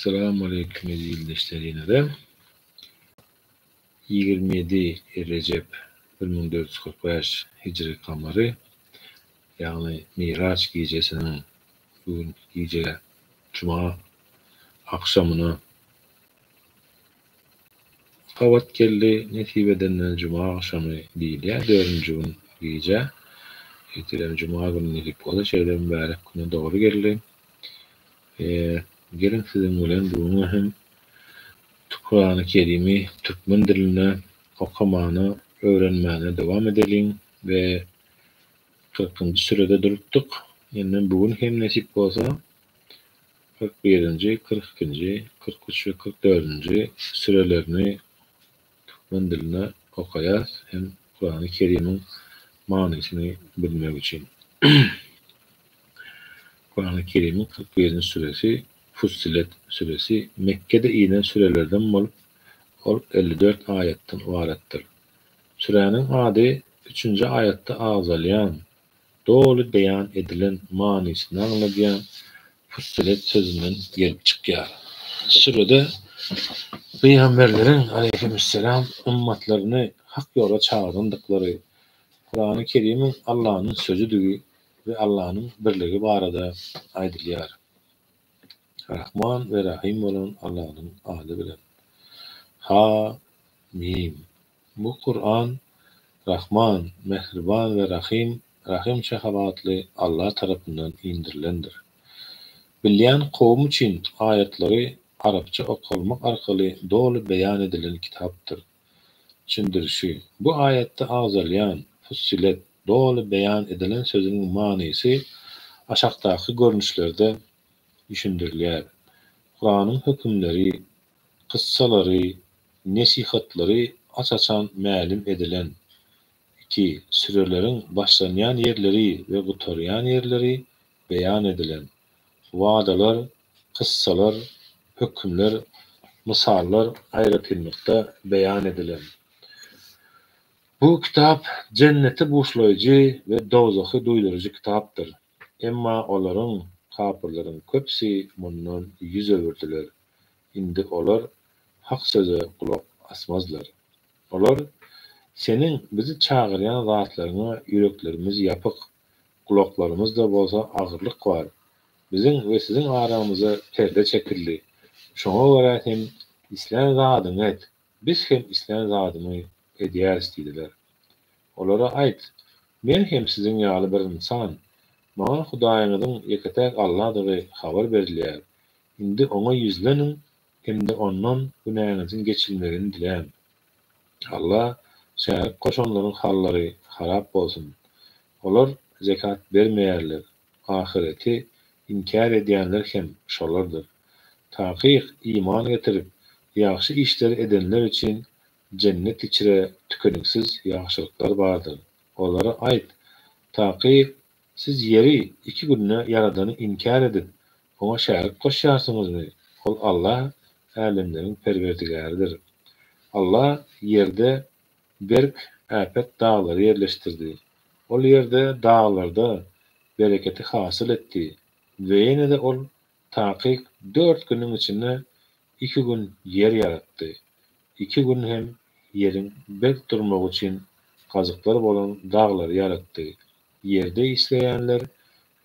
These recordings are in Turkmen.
Essalamu aleýkum eziz ildeşler ýene-de. 27 Rejep 1445 hijri kamary, ýagny Miraç gijesiniň bu günki gije juma agşamyna gabat geldi. Nesip edenden juma agşamy diýilýär, dördünji gün gije. Ertirem juma güni nesip bolsa şeýle mübärek güne dogry geldi. Geliň siziň bilen bu gün hem Kurany Kerimi türkmen dilinde okamana, öwrenmäne dowam edeliň we kyrkynjy sürede durupdyk. Indi bu gün hem nesip bolsa 41-nji, 42-nji, 43 we 44-nji sürelerini türkmen dilinde okaýas hem Kurany Kerimiň manysyny bilmek üçin. Kurany Kerimiň 41-nji süresi Fussilet süresi Mekgede inen sürelerden bolup, ol 54 aýatdan ybaratdyr. Süräniň ady üçünji aýatda agzalýan, doly beýan edilen manysyny aňladýan Fussilet sözünden gelip çykýar. Sürede pygamberleriň, aleýhimüsselam, ymmatlaryny hak ýola çagyrandyklary, Kurany Kerimiň Allanyň sözüdigi we Allanyň birligi barada aýdylýar. Rahman we Rahym bolan Allanyň ady bilen. Ha, Mim. Bu Kuran Rahman, Mähriban we Rahym, Rahym-şehabatly Alla tarapyndan indirilendir. Bilýän kowum üçin aýatlary arapça okalmak arkaly doly beýan edilen kitapdyr. Düşündirişi, Bu aýatda agzalýan, Fussilet, doly beýan edilen sözüniň manysy aşakdaky görnüşlerde düşündirilýär, Kuranyň hökümleri, kyssalary, nesihatlary aç-açan mälim edilen. Iki, Süreleriň başlanýan ýerleri we gutarýan ýerleri beýan edilen. Wadalar, kyssalar, hökümler, mysallar aýratynlykda beýan edilen. Bu kitap jenneti buşlaýjy we dowzahy duýduryjy kitapdyr. Emma olaryň, kapyrlaryň, köpüsi mundan ýüz öwürdiler. Indi olar hak söze gulak asmazlar. Olar, Seniň bizi çagyrýan zatlaryňa ýüreklerimiz ýapyk, gulaklarymyzda bolsa agyrlyk bar. Biziň we siziň araňyza perde çekildi. Şoňa görä sen islän zadyňy et, biz hem islän zadymy edýäris diýdiler. Olara aýt, Men hem siziň ýaly bir ynsan. Maňa Hudaýyňyzyň ýeke-täk Alladygy habar berilýär. Indi Oňa ýüzleniň hem-de Ondan günäňiziň geçilmegini diläň. Alla şärik goşanlaryň hallary harap bolsun! Olar zekat bermeýärler, ahyreti inkär edýänler hem şolardyr. Takyk iman getirip, ýagşy işleri edenler üçin Jennet içre tükeniksiz ýagşylyklar bardyr. Olara aýt, Takyk, siz ýeri iki günde Ýaradany inkär edip, Oňa şärik goşýarsyňyzmy? Ol Alla älemleriň Perwerdigäridir. Alla ýerde berk, äpet daglary ýerleşdirdi. Ol ýerde, daglarda, bereketi hasyl etdi we ýene-de Ol takyk dört günüň içinde iki gün ýer ýaratdy. Iki gün hem ýeriň berk durmagy üçin gazyklar bolan daglary ýaratdy. Ýerde işleýänler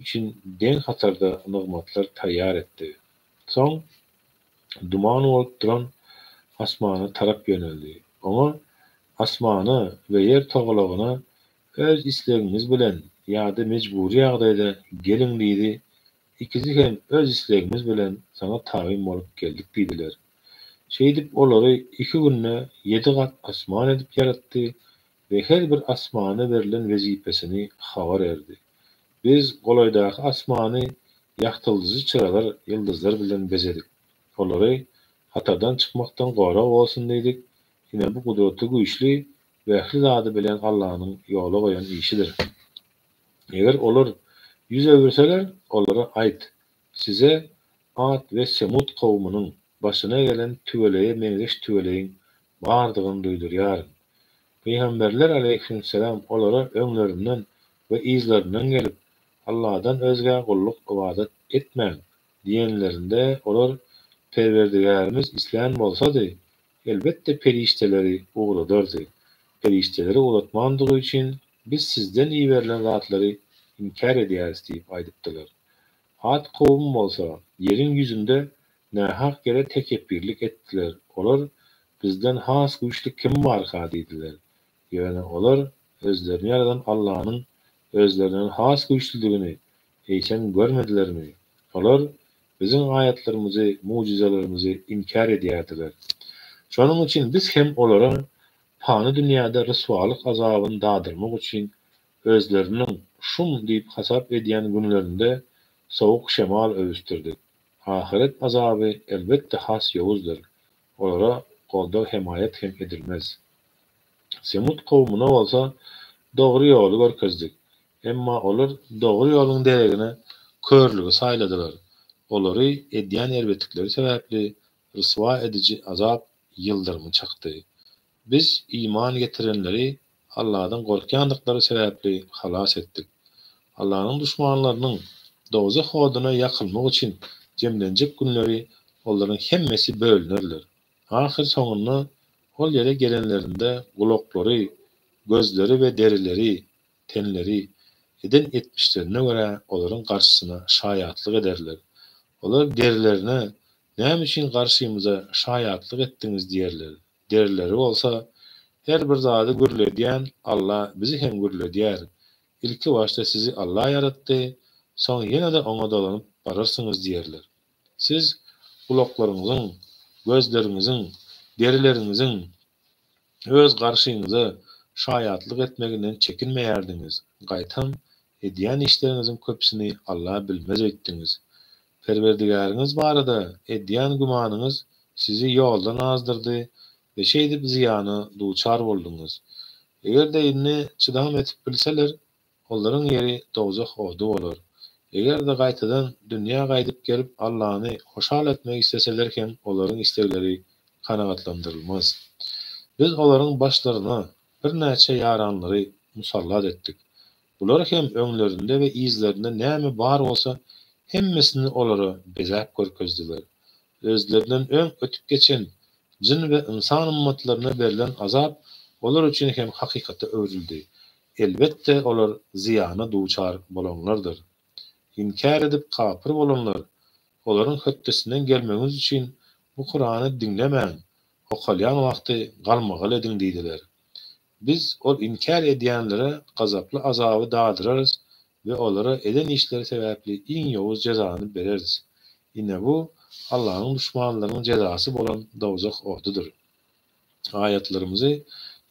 üçin deň hatarda nygmatlar taýýar etdi. Soň duman bolup duran asmana tarap ýöneldi. Oňa, Asmana we ýer togalagyna öz islegiňiz bilen ýa-da mejbury ýagdaýda geliň diýdi Ikisi hem öz islegimiz bilen saňa tabyn bolup geldik diýdiler. Şeýdip olary iki günde ýedi gat asman edip ýaratdy we her bir asmana berlen wezipesini habar berdi. Biz golaýdaky asmany ýagtyldyjy çyralar, ýyldyzlar bilen bezedik. Olary hatardan çykmakdan gorag bolsun diýdik. Ine bu gudraty güýçli we ähli zady bilýän Allanyň ýola goýan işidir. Eger olar ýüz öwürseler, olara aýt, Size Ad we Semud kowumynyň başyna gelen tüweleýe meňzeş tüweleýiň bardygyny duýdurýaryn. Pygamberler aleýhimselam olara öňlerinden we yzlaryndan gelip, Alladan özgä gulluk-ybadat etmäň diýenlerinde, olar. Perwerdigärimiz islän bolsady, elbetde perişdeleri ugradardy. Perişdeleri ugratmandygy üçin biz sizden iberilen zatlary inkär edýäris diýip aýdypdylar. Ad kowumy bolsa, ýeriň ýüzünde nähak ýere tekepbirlik etdiler. Olar, Bizden has güýçli kim barka? diýdiler. Ýöne olar özlerini ýaradan Allanyň özlerinden has güýçlüdigini eýsem görmedilermi? Olar Biziň aýatlarymyzy, mugjyzalarymyzy inkär edýärdiler. Şonuň üçin Biz hem olara pany dünýäde ryswalyk azabyny dadyrmak üçin özleriniň şum diýip hasap edýän günlerinde sowuk şemal öwüsdirdik. Ahyret azaby elbetde has ýowuzdyr. Olara goldaw-hemaýat hem edilmez. Semud kowumyna bolsa dogry ýoly görkezdik. Emma olar dogry ýoluň deregine körlügi saýladylar. Olary edýän erbetlikleri sebäpli ryswa ediji azap ýyldyrymy çakdy. Biz iman getirenleri Alladan gorkýandyklary sebäpli halas etdik. Allanyň duşmanlarynyň dowzah oduna ýakylmak üçin jemlenjek günleri olaryň hemmesi bölünerler. Ahyr soňunda ol ýere gelenlerinde gulaklary, gözleri we derileri, tenleri, eden etmişlerine görä olaryň garşysyna şaýatlyk ederler. Olar derilerine, Näme üçin garşymyza şaýatlyk etdiňiz diýerler. Derileri bolsa, Her bir zady gürledýän Alla bizi hem gürledýär. Ilki başda sizi Alla ýaratdy, soň ýene-de Oňa dolanyp bararsyňyz diýerler. Siz gulaklaryňyzyň, gözleriňiziň, derileriňiziň öz garşyňyza şaýatlyk etmeginden çekinmeýärdiňiz, gaýtam, edýän işleriňiziň köpüsini Alla bilmez öýtdüňiz. Perwerdigäriňiz barada edýän gümanyňyz sizi ýoldan azdyrdy we şeýdip zyýana duçar bolduňyz. Eger-de indi çydam edip bilseler, olaryň ýeri dowzah ody bolar. Eger-de gaýtadan dünýä gaýdyp gelip Allany hoşal etmek isleseler hem olaryň islegleri kanagatlandyrylmaz. Biz olaryň başlaryna birnäçe ýaranlary musallat etdik. Bular hem öňlerinde we yzlarynda näme bar bolsa hemmesini olara bezäp görkezdiler. Özlerinden öň ötüp geçen jyn we ynsan ymmatlaryna berlen azap olar üçin hem hakykata öwrüldi. Elbetde olar zyýana duçar bolanlardyr. Inkär edip kapyr bolanlar, olaryň hötdesinden gelmegiňiz üçin bu Kurany diňlemäň, okalýan wagty galmagal ediň diýdiler. Biz ol inkär edýänlere gazaply azaby dadyrarys we olara eden işleri sebäpli iň ýowuz jezany bereris. Ine bu, Allanyň duşmanlarynyň jezasy bolan dowzah odudyr. Aýatlarymyzy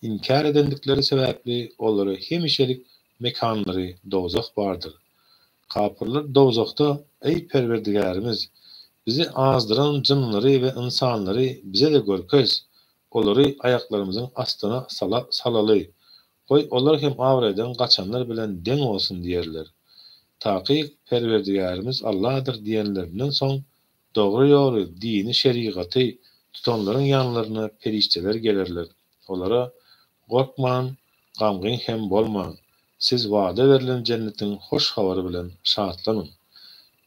inkär edendikleri sebäpli olara hemişelik mekanlary dowzah bardyr. Kapyrlar dowzahda, Eý Perwerdigärimiz! Bizi azdyran jynlary we ynsanlary bize-de görkez, Olary aýaklarymyzyň astyna salaly, goý, olar hem abraýdan gaçanlar bilen deň bolsun diýerler. Takyk, Perwerdigärimiz Alladyr diýenlerinden soň, dogry ýoly, dini, şerigaty, tutanlaryň ýanlaryna perişdeler gelerler. Olara, Gorkmaň, gamgyn hem bolmaň! Siz wada berlen jennetiň hoş habary bilen şatlanyň!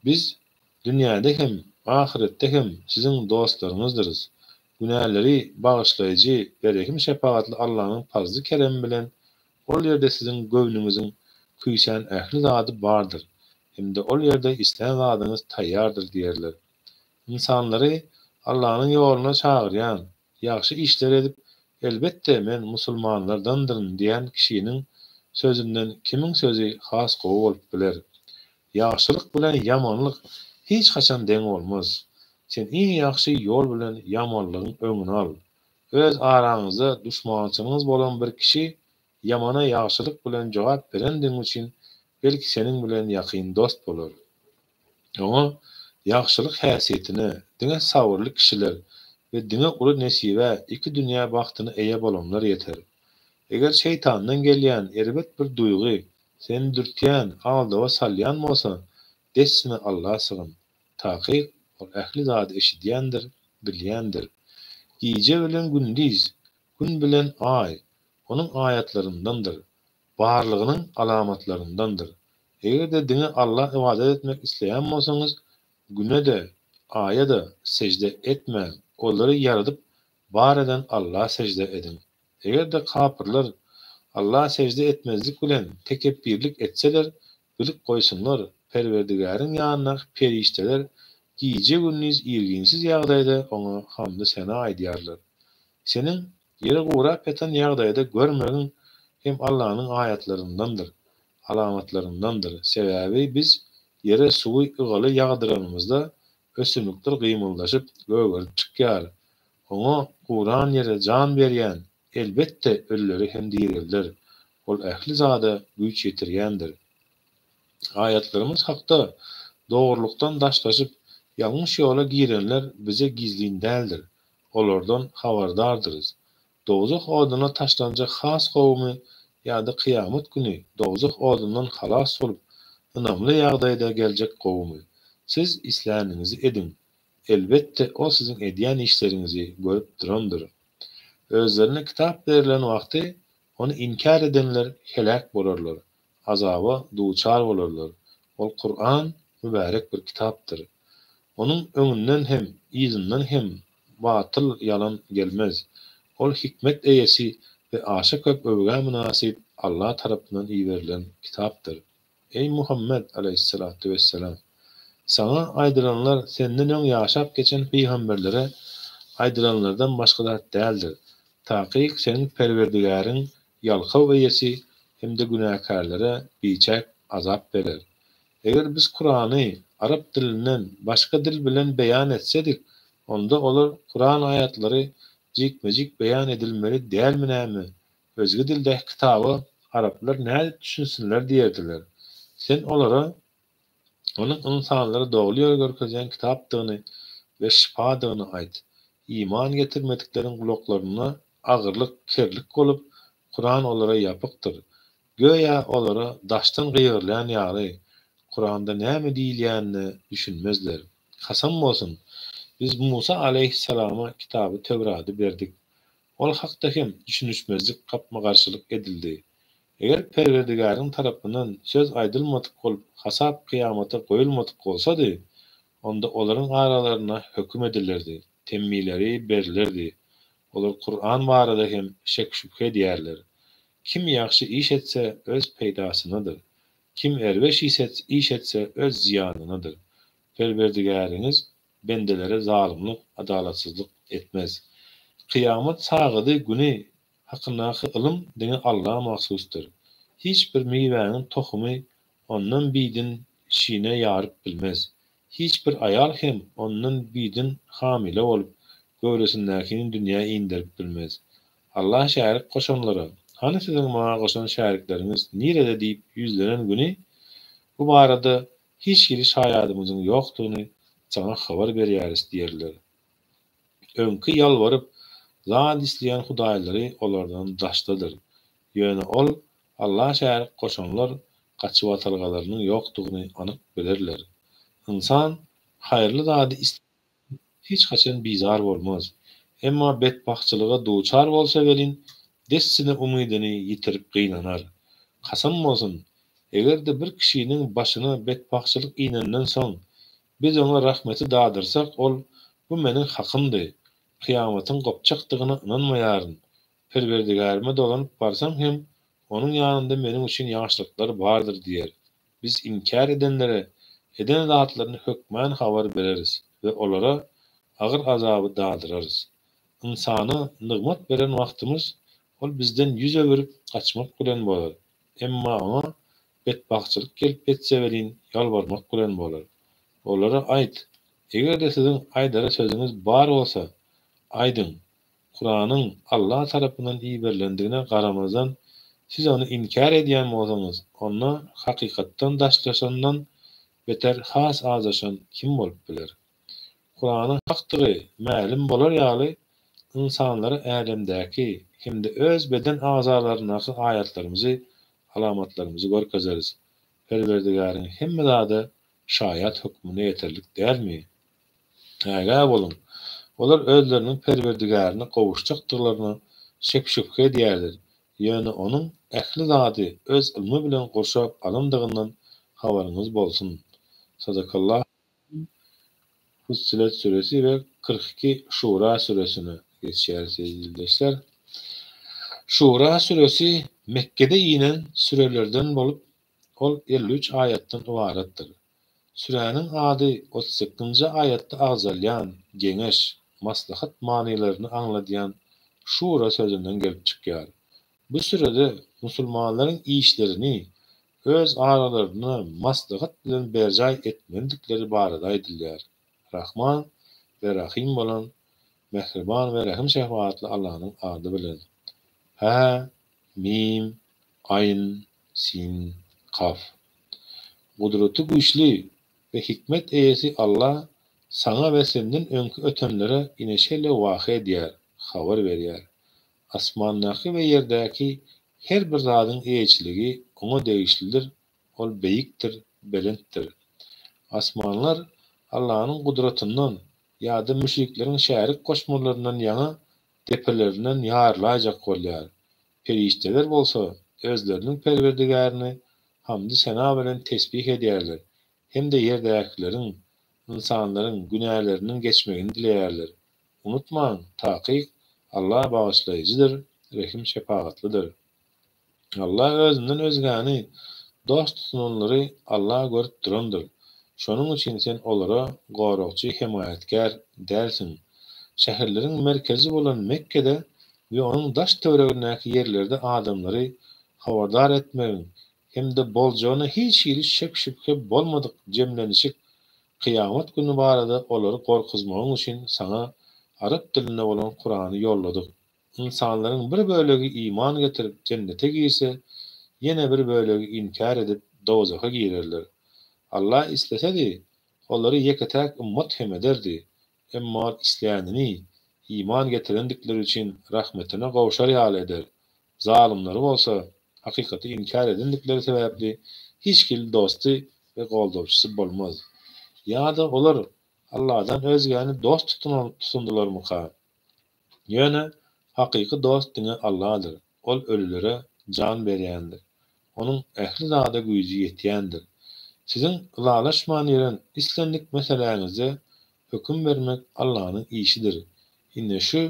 Biz dünýäde hem, ahyretde hem siziň dostlaryňyzdyrys. Günäleri bagyşlaýjy we rehim-şepagatly Allanyň pazly-keremi bilen ol ýerde siziň göwnüňiziň küýsän ähli zady bardyr hem-de ol ýerde islän zadyňyz taýýardyr diýerler. Ynsanlary Allanyň ýoluna çagyrýan, ýagşy işler edip, Elbetde, men musulmanlardandyryn diýen kişiniň sözünden kimiň sözi has gowy bolup biler? Ýagşylyk bilen ýamanlyk hiç haçan deň bolmaz. Sen iň ýagşy ýol bilen ýamanlygyň öňüni al. Öz araňyzda duşmançylygyňyz bolan bir kişi ýamana ýagşylyk bilen jogap berendigiň üçin belki seniň bilen ýakyn dost bolar. Oňa ýagşylyk häsiýetine diňe sabyrly kişiler we diňe uly nesibä iki dünýä bagtyna eýe bolanlar ýeter. Eger şeýtandan gelýän erbet bir duýgy seni dürtýän, aldawa salýan bolsa, dessine Alla sygyn. Takyk, Ol ähli zady eşidýändir, bilýändir. Gije bilen gündiz, Gün bilen Aý Onuň aýatlaryndandyr, barlygynyň alamatlaryndandyr. Eger-de diňe Alla ybadat etmek isleýän bolsaňyz, Güne-de, Aýa-da sežde etmäň, olary ýaradyp, bar eden Alla sežde ediň. Eger-de kapyrlar Alla sežde etmezlik bilen tekepbirlik etseler, bilip goýsunlar, Perwerdigäriň ýanyndaky perişdeler gije-gündiz irginsiz ýagdaýda Oňa hamdy-sena aýdýarlar. Seniň ýeri gurap ýatan ýagdaýda görmegiň hem Allanyň aýatlaryndandyr, alamatlaryndandyr. Sebäbi Biz ýere suwy ygaly ýagdyranymyzda, ösümlikler gymyldaşyp, gögerip çykýar. Oňa, guran ýere jan berýän, elbetde, ölüleri hem direlder. Ol ähli zada güýç ýetirýändir. Aýatlarymyz hakda dogrulykdan daşlaşyp, ýalňyş ýola girenler bize gizlin däldir. Olardan habardardyrys. Dowzah oduna taşlanjak has gowumy ýa-da kyýamat güni dowzah odundan halas bolup, ynamly ýagdaýda geljek gowumy? Siz isläniňizi ediň. Elbetde, Ol siziň edýän işleriňizi görüp durandyr. Özlerine kitap berlen wagty ony inkär edenler heläk bolarlar, azaba duçar bolarlar. Ol Kuran mübärek bir kitapdyr. Onuň öňünden hem, yzyndan hem batyl ýalan gelmez. Ol hikmet eýesi we aşa köp öwgä mynasyp Alla tarapyndan iberilen kitapdyr. Eý Muhammet aleýhissalatu wessalam! Saňa aýdylanlar senden öň ýaşap geçen pygamberlere aýdylanlardan başga zat däldir. Takyk seniň Perwerdigäriň ýalkaw eýesi hem-de günäkärlere biçäk azap berer. Eger biz Kurany arap dilinden başga dil bilen beýan etsedik, onda olar Kuran aýatlary jikme-jik beýan edilmeli dälmi näme, özge dildäki kitaba araplar nädip düşünsinler diýerdiler. Sen olara onuň ynsanlara dogry ýol görkezýän kitapdygyny we şypadygyny aýt. Iman getirmedikleriň gulaklarynda agyrlyk, kerlik bolup, Kuran olara ýapykdyr. Göýä olara daşdan gygyrylýan ýaly, Kuranda näme diýilýänine düşünmezler. Kasam bolsun, Biz Musa aleýhissalama kitaby Töwrady berdik. Ol hakda hem düşünişmezlik, gapma-garşylyk edildi. Eger Perwerdigäriň tarapyndan söz aýdylmadyk bolup, hasap kyýamata goýulmadyk bolsady, onda olaryň aralarynda höküm edilerdi, temmileri berlerdi. Olar Kuran barada hem şek-şübhe edýärler. Kim ýagşy iş etse, öz peýdasynadyr. Kim erbeş iş etse, öz zyýanynadyr. Perwerdigäriňiz bendelere zalymlyk, adalatsyzlyk etmez. Kyýamat sagady, güni, hakyndaky ylym diňe Alla mahsusdyr. Hiç bir miwäniň tohumy Ondan bidin şine ýaryp bilmez. Hiç bir aýal hem ondan bidin hamyla bolup, göwresindäkini dünýä inderip bilmez. Allah şärik goşanlara, Hany siziň maňa goşan şärikleriňiz nirede diýip ýüzlenen güni, bu barada hiç hili şaýadymyzyň ýokdugyny saňa habar berýäris diýerler. Öňki ýalbaryp, zat isleýän hudaýlary olardan daşdadyr. Ýöne ol Alla şärik goşanlar gaçybatalgalarynyň ýokdugyny anyk bilerler. Ynsan haýyrly zady islese hiç haçan bizar bolmaz. Emma betbagtçylyga duçar bolsa welin, dessine umydyny ýitirip gynanar. Kasam bolsun, eger-de bir kişiniň başyna betbagtçylyk inenden soň, biz oňa rahmeti dadyrsak, ol, Bu meniň hakymdy. Kyýamatyň gopjakdygyna ynanmaýaryn. Perwerdigärime dolanyp barsam hem, Onuň ýanynda meniň üçin ýagşylyklar bardyr diýer. Biz inkär edenlere eden zatlaryny hökmän habar bereris we olara agyr azaby dadyrarys. Ynsana nygmat beren wagtymyz, ol bizden ýüz öwürip gaçmak bilen bolar. Emma oňa betbagtçylyk gelip ýetse welin, ýalbarmak bilen bolar. Olara aýt, Eger-de siziň aýdara sözüňiz bar bolsa, aýdyň, Kuranyň Allah tarapyndan iberilendigine garamazdan, siz ony inkär edýän bolsaňyz, onda hakykatdan daşlaşandan beter has azaşan kim bolup biler? Kuranyň hakdygy mälim bolar ýaly, ynsanlara älemdäki hem-de öz beden agzalaryndaky aýatlarymyzy, alamatlarymyzy görkezeris. Perwerdigäriň hemme zada şaýat hökmünde ýeterlik dälmi? Ägä boluň! Olar özleriniň Perwerdigärine gowuşjakdyklaryna şek-şübhe edýärler, ýöne Onuň ähli zady Öz ylmy bilen gurşap alandygyndan habaryňyz bolsun. Sadakallahu. Fussilet süresi we 42 Şura süresine geçýäris eziz ildeşler. Şura süresi Mekgede inen sürelerden bolup, ol 53 aýatdan ybaratdyr. Süräniň ady 38-nji aýatda agzalýan geňeş, maslahat manylaryny aňladýan şura sözünden gelip çykýar. Bu sürede musulmanlaryň işlerini öz aralarynda maslahat bilen berjaý etmelidikleri barada aýdylýar. Rahman we Rahym bolan, Mähriban we Rehim-şepagatly Allanyň ady bilen. Hä, Mim, Aýn, Sin, Kaf. Gudraty güýçli we hikmet eýesi Alla saňa we senden öňki ötenlere ine şeýle wahy edýär, habar berýär. Asmandaky we ýerdäki her bir zadyň eýeçiligi Oňa degişlidir, Ol beýikdir, belentdir. Asmanlar Allanyň gudratyndan ýa-da müşrikleriň şärik goşmalaryndan ýaňa depelerinden ýarylaýjak bolýar. Perişdeler bolsa özleriniň Perwerdigärini hamdy-sena bilen tesbih edýärler hem-de ýerdäkileriň, ynsanlaryň, günäleriniň geçmegini dileýärler. Unutmaň, takyk, Alla Bagyşlaýjydyr, Rehim-şepagatlydyr. Alla özünden özgäni dost tutunanlary Alla görüp durandyr. Şonuň üçin sen olara goragçy, hemaýatkär, dälsiň. Şäherleriň merkezi bolan Mekgede we onuň daş-töweregindäki ýerlerde adamlary habardar etmegiň hem-de boljagyna hiç hili şek-şübhe bolmadyk jemlenişik, kyýamat güni barada olary gorkuzmagyň üçin saňa arap dilinde bolan Kurany ýolladyk. Ynsanlaryň bir bölegi iman getirip jennete girse, ýene bir bölegi inkär edip dowzaha girerler. Allah islesedi, olary ýeke-täk ymmat hem ederdi. Emma Ol islänini iman getirendikleri üçin rahmetine gowşar ýaly eder. Zalymlary bolsa, hakykaty inkär edendikleri sebäpli hiç hili dosty we goldawçysy bolmaz. Ýa-da olar Allahdan özgäni dost tutundylarmyka? Ýöne hakyky dost diňe Alladyr, Ol ölülere jan berýändir. Onuň ähli zada güýji ýetýändir. Siziň ylalaşman ýören islendik meseläňizde höküm bermek Allanyň işidir. Ine şu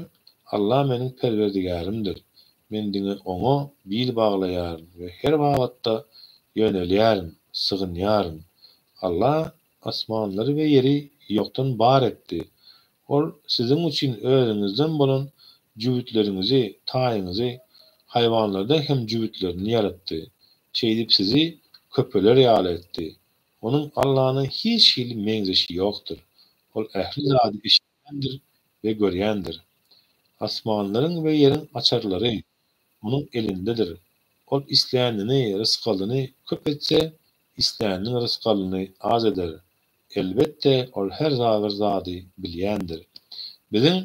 Alla meniň Perwerdigärimdir. Men diňe Oňa bil baglaýaryn we her babatda ýönelýärin, sygynýaryn. Alla asmanlary we ýeri ýokdan bar etdi. Ol siziň üçin özüňizden bolan jübütleriňizi, taýyňyzy, haýwanlardan hem jübütlerini ýaratdy. Şeýdip sizi köpeler ýaly etdi. Onuň Allanyň hiç hili meňzeşi ýokdur. Ol ähli zady eşidýändir we görýändir. Asmanlaryň we ýeriň açarlary Onuň elindedir. Ol islänini rysgalyny köp etse, isläniniň rysgalyny az eder. Elbetde, Ol her bir zady bilýändir. Biziň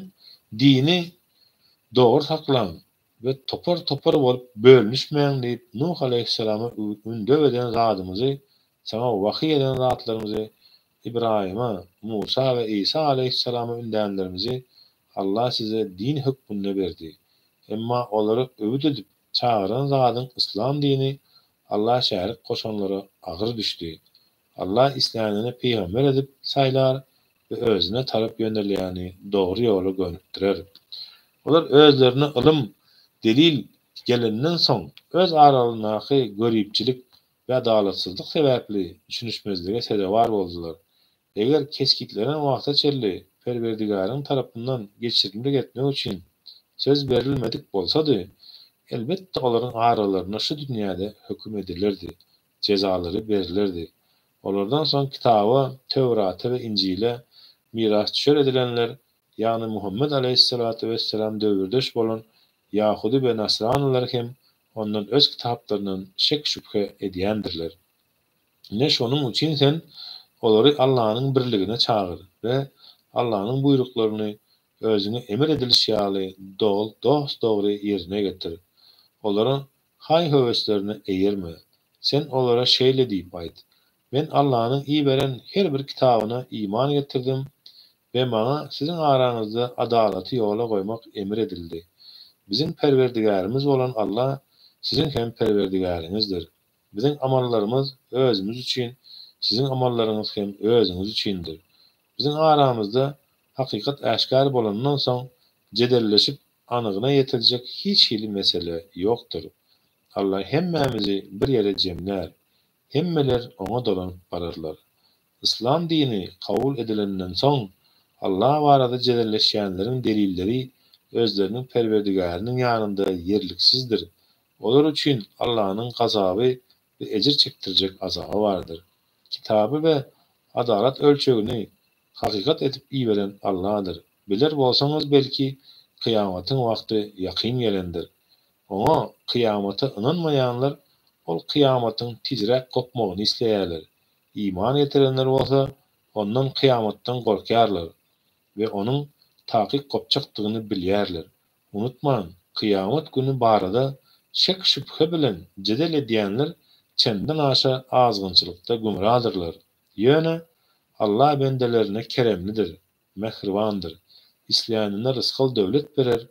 dini dogry saklaň we topar-topar bolup bölünişmäň diýip Nuh alaýhyssalama ündew eden zadymyzy, saňa wahyý eden zatlarymyzy, Ybraýyma, Musa we Isa alaýhyssalama ündänlerimizi Allah size din hökmünde berdi. Emma olary öwüt edip çagyran zadyň yslam dini Alla şärik goşanlara agyr düşdi. Allah islänini pygamber edip saýlar we özüne tarap ýönelýäni dogry ýola gönükdirer. Olar özlerine ylym, delil, gelenden soň, öz aralaryndaky göripçilik we adalatsyzlyk sebäpli düşünişmezlige sezewar boldular. Eger kesgitlenen wagta çenli Perwerdigäriň tarapyndan geçirimlik etmek üçin söz berilmedik bolsady, elbetde olaryň aralarynda şu dünýäde höküm edilerdi, jezalary berilerdi. Olardan soň Kitaba, Töwrata we Injile, mirasdüşer edilenler, ýagny Muhammet aleýhissalatu wesselam döwürdeş bolan ýahudy we nasranylar hem ondan öz kitaplaryndan şek-şübhe edýändirler. Ine şonuň üçin sen olary Allanyň birligine çagyr we Allanyň buýruklaryny özüňe emir edilişi ýaly dos-dogry ýerine getir. Olaryň haý-höweslerine eýerme. Sen olara şeýle diýip aýt, Men Allanyň iberen her bir kitabyna iman getirdim we maňa siziň araňyzda adalaty ýola goýmak emir edildi. Biziň Perwerdigärimiz bolan Alla siziň hem Perwerdigäriňizdir. Biziň amallarymyz özümiz üçin, siziň amallaryňyz hem özüňiz üçindir. Biziň aramyzda hakykat äşgär bolandan soň jedelleşip anygyna ýetiljek hiç hili mesele ýokdur. Alla hemmämizi bir ýere jemlär. Hemmeler Oňa dolanyp bararlar. Yslam dini kabul edilenden soň, Alla barada jedelleşýänleriň delilleri özleriniň Perwerdigäriniň ýanynda ýerliksizdir. Olar üçin Allanyň gazaby we ejir çekdirjek azaby bardyr. Kitaby we adalat ölçegini hakykat edip iberen Alladyr. Biler bolsaňyz belki kyýamatyň wagty ýakyn gelendir. Oňa, kyýamata ynanmaýanlar ol kyýamatyň tizräk gopmagyny isleýärler. Iman getirenler bolsa ondan kyýamatdan gorkýarlar we onuň takyk gopjakdygyny bilýärler. Unutmaň, kyýamat güni barada şek-şübhe bilen jedel edýänler çenden-aşa azgynçylykda gümradyrlar. Ýöne, Alla bendelerine keremlidir, mähribandyr. Islänine rysgal-döwlet berer,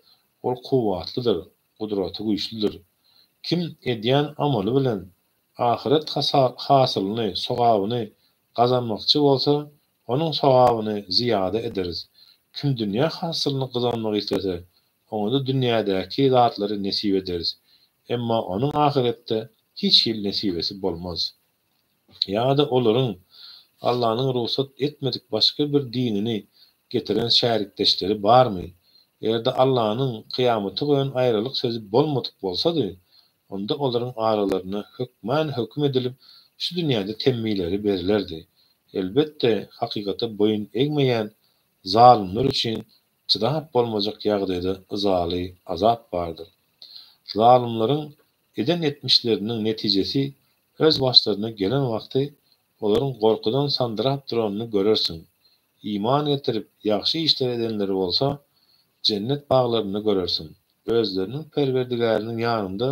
Ol kuwwatlydyr, gudraty güýçlüdir. Kim edýän amaly bilen ahyret hasylyny, sogabyny, gazanmakçy bolsa, onuň sogabyny zyýada ederis. Kim dünýä hasylyny gazanmak islese, oňa-da dünýädäki zatlary nesip ederis. Emma onuň ahyretde hiç hili nesibesi bolmaz. Ýa-da olaryň Allanyň rugsat etmedik başga bir dinini getiren şärikdeşleri barmy? Eger-de Allanyň kyýamata goýan aýralyk sözi bolmadyk bolsady, onda olaryň aralaryna hökman höküm edilip, şu dünýäde temmileri berlerdi. Elbetde, hakykata boýun egmeýän zalymlar üçin çydap bolmajak ýagdaýda yzaly azap bardyr. Zalymlaryň eden etmişleriniň netijesi öz başlaryna gelen wagty olaryň gorkudan sandyrap duranyny görersiň. Iman getirip, ýagşy işler edenleri bolsa, jennet baglarynda görersiň. Özleriniň Perwerdigäriniň ýanynda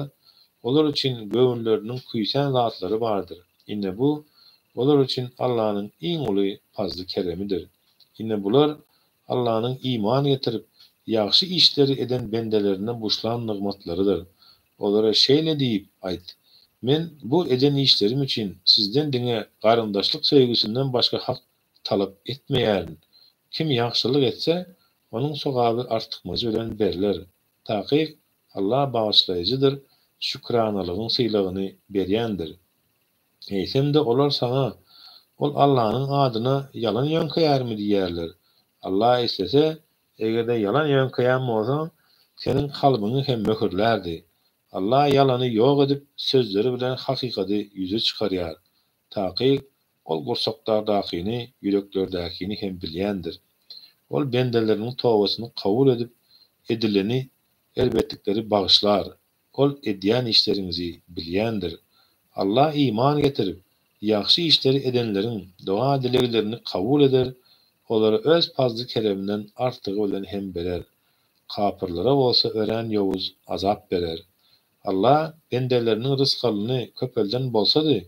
olar üçin göwünleriniň küýsän zatlary bardyr. Ine bu, olar üçin Allanyň iň uly pazly-keremidir. Ine bular Allanyň iman getirip, ýagşy işleri eden bendelerine buşlan nygmatlarydyr. Olara şeýle diýip aýt, Men bu eden işlerim üçin sizden diňe garyndaşlyk söýgüsinden başga hak talap etmeýärin. Kim ýagşylyk etse, onuň sogaby artykmajy bilen berler. Takyk, Alla bagyşlaýjydyr, şükranalygyň sylagyny berýändir. Eýsem-de olar saňa, Ol Allanyň adyna ýalan ýöňkeýärmi diýerler. Alla islese, eger-de ýalan ýöňkeýän bolsa, seniň kalbyňy hem möhürlärdi. Alla ýalany ýok edip, sözleri bilen hakykady ýüze çykarýar. Takyk, Ol gursaklardakyny, ýüreklerdäkini hem bilýändir. Ol bendeleriniň tobasyny kabul edip, edileni, erbetlikleri bagyşlar. Ol edýän işleriňizi bilýändir. Alla iman getirip, ýagşy işleri edenleriň doga-dileglerini kabul eder, olara Öz pazly-kereminden artygy bilen hem berer. Kapyrlara bolsa örän ýowuz azap berer. Alla bendeleriniň rysgalyny köpelden bolsady,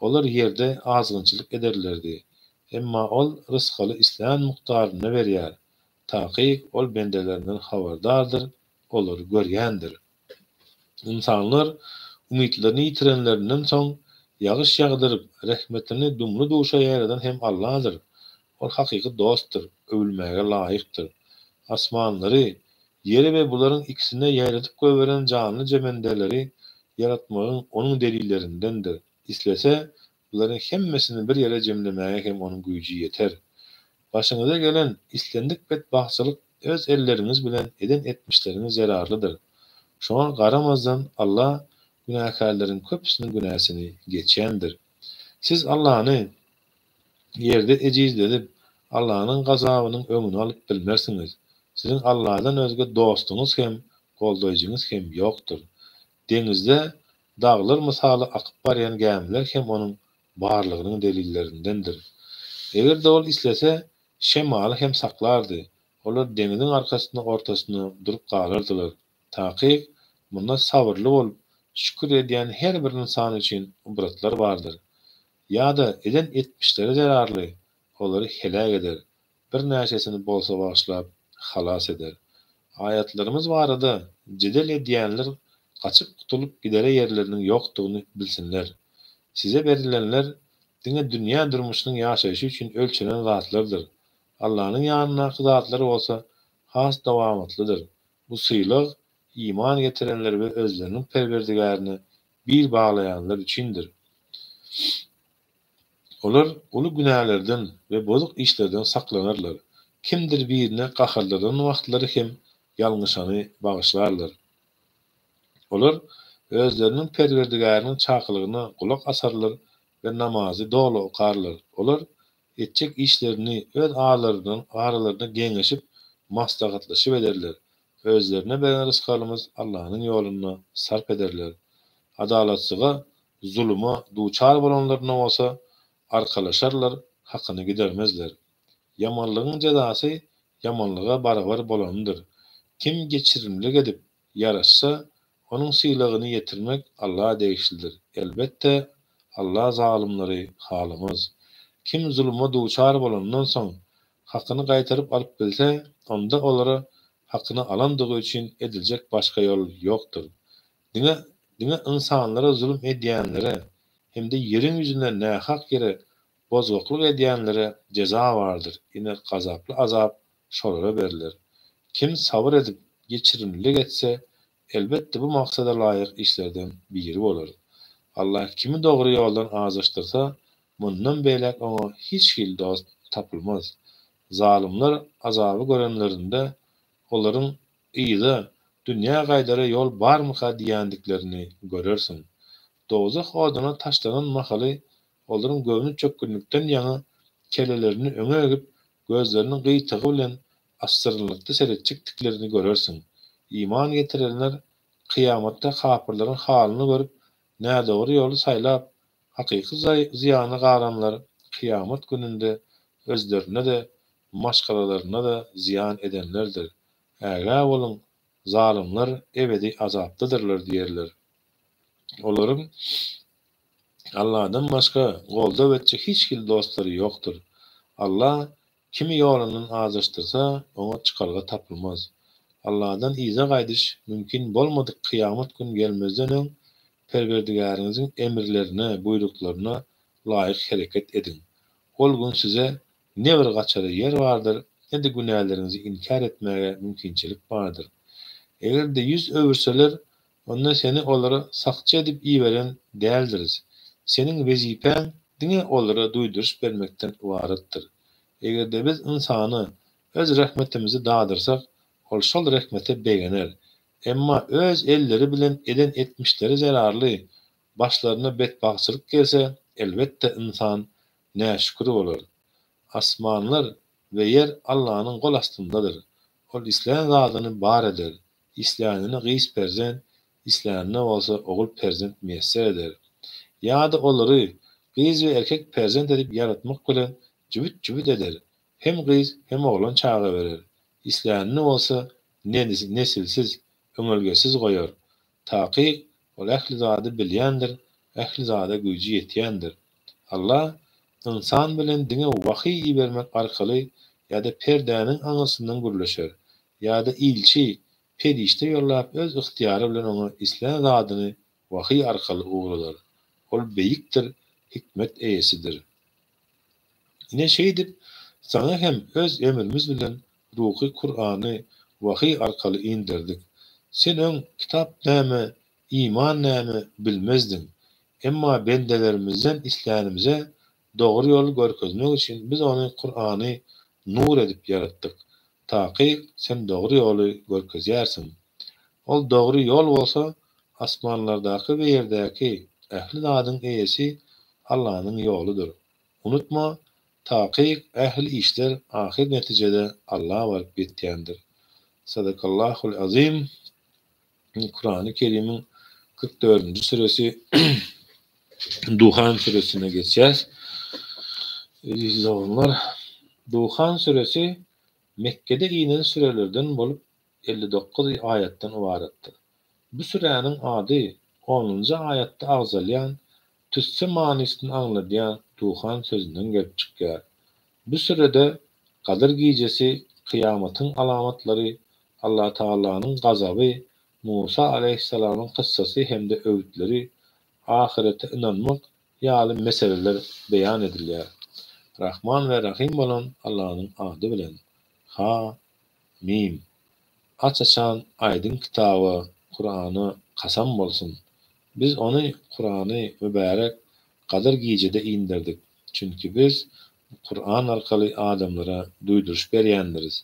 olar ýerde azgynçylyk ederlerdi. Emma Ol rysgaly islän mukdarynda berýär. Takyk Ol bendelerinden habardardyr, olary görýändir. Ynsanlar umytlaryny ýitirenlerinden soň, ýagyş ýagdyryp, rehmetini dumly-duşa ýaýradan hem Alladyr. Ol hakyky dostdur, öwülmäge laýykdyr. Asmanlary, Ýeri we bularyň ikisine ýaýradyp goýberen janly-jemendeleri ýaratmagyň Onuň delillerindendir. Islese, bularyň hemmesini bir ýere jemlemäge hem Onuň güýji ýeter. Başyňyza gelen islendik betbagtçylyk öz elleriňiz bilen eden etmişleriňiz zerarlydyr. Şoňa garamazdan Alla günäkärleriň köpüsiniň günäsini geçýändir. Siz Allany ýerde ejizledip, Allanyň gazabynyň öňüni alyp bilmersiňiz. Siziň Alladan özge dostuňyz hem, goldaýjyňyz hem ýokdur. Deňizde daglar mysaly akyp barýan gämiler hem Onuň barlygynyň delillerindendir. Eger-de Ol islese, şemaly hem saklardy, olar deňziň arkasynda ortasynda durup galardylar. Takyk, munda sabyrly bolup, şükür edýän her bir ynsan üçin ybratlar bardyr. Ýa-da eden etmişleri zerarly olary heläk eder, birnäçesini bolsa bagyşlap, halas eder. Aýatlarymyz barada jedel edýänler gaçyp gutulyp gidere ýerleriniň ýokdugyny bilsinler. Size berilenler diňe dünýä durmuşynyň ýaşaýşy üçin ölçenen zatlardyr. Allanyň ýanyndaky zatlar bolsa has dowamatlydyr. Bu sylag iman getirenler we özleriniň Perwerdigärine bil baglaýanlar üçindir. Olar uly günälerden we bozuk işlerden saklanarlar. Kimdir birine gaharlanan wagtlary hem ýalňyşany bagyşlarlar. Olar özleriniň Perwerdigäriniň çakylygyna gulak asarlar we namazy doly okarlar. Olar etjek işlerini öz aralarynda geňeşip, maslahatlaşyp ederler. Özlerine beren rysgalymyz Allanyň ýolunda sarp ederler. Adalatsyga, zuluma duçar bolanlaryna bolsa arkalaşarlar, hakyny gidermezler. Ýamanlygyň jezasy ýamanlyga barabar bolanydyr. Kim geçirimlilik edip, ýaraşsa, onuň sylagyny ýetirmek Alla degişlidir. Elbetde, Alla zalymlary halamaz. Kim zuluma duçar bolandan soň, hakyny gaýtaryp alyp bilse, onda olara hakyny alandygy üçin ediljek başga ýol ýokdur. Diňe diňe ynsanlara zulum edýänlere hem-de ýeriň ýüzünde nähak ýere bozgaklyk edýänlere jeza bardyr, ine gazaply azap şolara berler. Kim sabyr edip, geçirimlilik etse, elbetde bu maksada laýyk işlerden biri bolar. Allah kimi dogry ýoldan azaşdyrsa, mundan beýläk oňa hiç hili dost tapylmaz. Zalymlar azaby görenlerinde, olaryň yza, dünýä gaýdara ýol barmyka diýýändiklerini görersiň. Dowzah oduna taşlanan mahaly olaryň göwni çökgünlikden ýaňa kellelerini öňe egip, gözleriniň gyýtagy bilen assyrynlykda seretjekdiklerini görersiň. Iman getirenler kyýamatda kapyrlaryň halyny görüp, nädogry ýoly saýlap, hakyky zyýana galanlar kyýamat gününde özlerine-de, maşgalalaryna-da zyýan edenlerdir. Ägä boluň, zalymlar ebedi azapdadyrlar diýerler. Olaryň Alladan başga goldaw etjek hiç hili dostlary ýokdur. Alla kimi ýolundan azaşdyrsa, oňa çykalga tapylmaz. Alladan yza gaýdyş mümkin bolmadyk kyýamat gün gelmezden öň Perwerdigäriňiziň emrlerine, buýruklaryna laýyk hereket ediň. Ol gün size ne bir gaçara ýer bardyr, ne-de günäleriňizi inkär etmäge mümkinçilik bardyr. Eger-de ýüz öwürseler, Onda seni olara sakçy edip iberen däldiris. Seniň wezipäň diňe olara duýduryş bermekden ybaratdyr. Eger-de biz ynsana Öz rehmetimizi dadyrsak, ol şol rehmete begener. Emma öz elleri bilen eden etmişleri zerarly başlaryna betbagtçylyk gelse, elbetde ynsan näşükür bolar. Asmanlar we ýer Allanyň gol astyndadyr. Ol islän zadyny bar eder. Islänine gyz perzent, islänine bolsa ogul perzent miýesser eder. Ýa-da olary gyz we erkek perzent edip ýaratmak bilen jübüt-jübüt eder, hem gyz, hem oglan çaga berer. Islänini bolsa nesilsiz, öňelgesiz goýar. Takyk, Ol ähli zady bilýändir, ähli zada güýji ýetýändir. Allah ynsan bilen diňe wahyý ibermek arkaly ýa-da perdäniň aňyrsyndan gürleşer. Ýa-da ilçi, perişde ýollap öz ygtyýary bilen oňa islän zadyny wahyý arkaly ugradar. Ol beýikdir, hikmet eýesidir. Ine şeýdip, saňa hem öz emrimiz bilen ruhy Kurany wahyý arkaly inderdik. Sen öň kitap näme, iman näme bilmezdiň. Emma bendelerimizden islänimize dogry ýoly görkezmek üçin biz ony, Kurany, nur edip ýaratdyk. Takyk, sen dogry ýoly görkezýärsiň. Ol dogry ýol bolsa, asmanlardaky we ýerdäki ähli zadyň eýesi Allanyň ýoludyr. Unutma, takyk ähli işler ahyr netijede Alla baryp ýetýändir. Sadakallahul azim. Kurany Kerimiň 44-nji süresi Duhan süresine geçýäs. Eziz doganlar, Duhan süresi Mekgede inen sürelerden bolup, 59 aýatdan ybaratdyr. Bu süräniň ady onunjy aýatda agzalýan tüsse manysyny aňladýan duhan sözünden gelip çykýar. Bu sürede Gadyr gijesi, kyýamatyň alamatlary, Allatagalanyň gazaby, Musa alaýhyssalamyň kyssasy hem-de öwütleri, ahyrete ynanmak ýaly meseleler beýan edilýär. Rahman we Rahym bolan Allanyň ady bilen. Ha, Mim. Aç-açan aýdyň kitaba, Kurana, kasam bolsun! Biz ony, Kurany, mübärek Gadyr gijede inderdik. Çünki biz bu Kuran arkaly adamlara duýduryş berýändiris.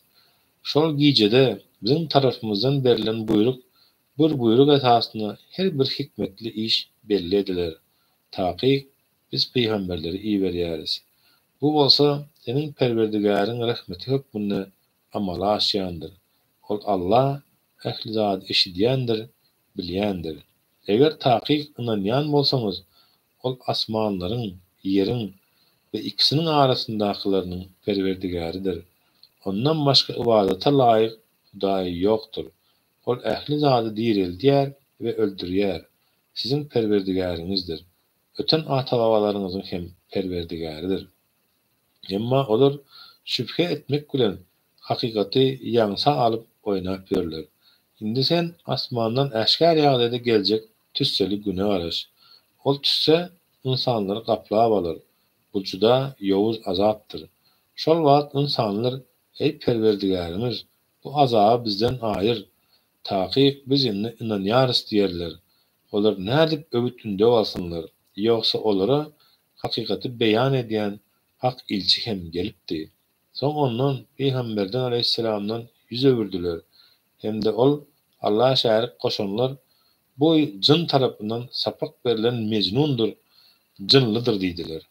Şol gijede biziň tarapymyzdan berlen buýruk bir buýruk esasynda her bir hikmetli iş belli ediler. Takyk Biz pygamberleri iberýäris. Bu bolsa seniň Perwerdigäriň rehmeti hökmünde amala aşýandyr. Ol Alla ähli zady eşidýändir, bilýändir. Eger takyk ynanýan bolsaňyz, Ol asmanlaryň, ýeriň we ikisiniň arasyndakylarynyň Perwerdigäridir. Ondan başga ybadata laýyk Hudaý ýokdur. Ol ähli zady direldýär we öldürýär. Siziň Perwerdigäriňizdir. Öten ata-babalaryňyzyň hem Perwerdigäridir. Emma olar şübhe etmek bilen, hakykaty ýaňsa alyp oýnap ýörler. Indi sen asmandan äşgär ýagdaýda geljek tüsseli güne garaş. Ol tüsse ynsanlary gaplap alar. Bu juda ýowuz azapdyr. Şol wagt ynsanlar, Eý, Perwerdigärimiz, bu azaby bizden aýyr! Takyk biz indi ynanýarys diýerler. Olar nädip öwüt-ündew alsynlar? Ýogsa olara hakykaty beýan edýän hak ilçi hem gelipdi. Soň ondan, pygamberden aleýhissalamdan, ýüz öwürdiler. Hem-de ol, Alla şärik goşanlar, bu jyn tarapyndan sapak berlen mejnundyr, jynlydyr diýdiler.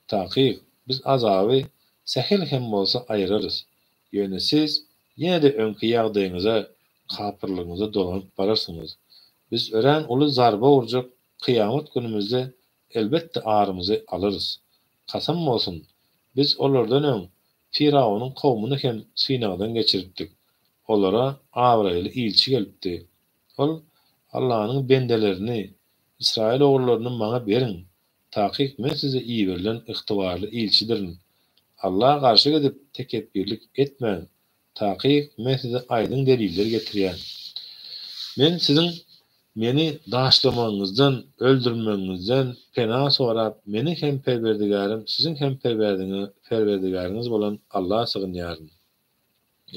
Takyk, biz azaby sähel hem bolsa aýyrarys. Ýöne siz ýene-de öňki ýagdaýyňyza, kapyrlygyňyza dolanyp bararsyňyz. Biz örän uly zarba urjak kyýamat günümizde elbetde arymyzy alarys. Kasam bolsun, biz olardan öň Firawunyň kowmuny hem synagdan geçiripdik. Olara abraýly ilçi gelipdi. Ol, Allanyň bendelerini, Ysraýyl ogullaryny maňa beriň, Takyk men size iberilen ygtybarly ilçidirin. Alla garşy gidip, tekepbirlik etmäň. Takyk men size aýdyň deliller getirýän. Men siziň meni daşlamagyňyzdan, öldürmegiňizden, pena sorap, meniň hem Perwerdigärim, siziň hem Perwerdigäriňiz bolan Alla sygynýaryn.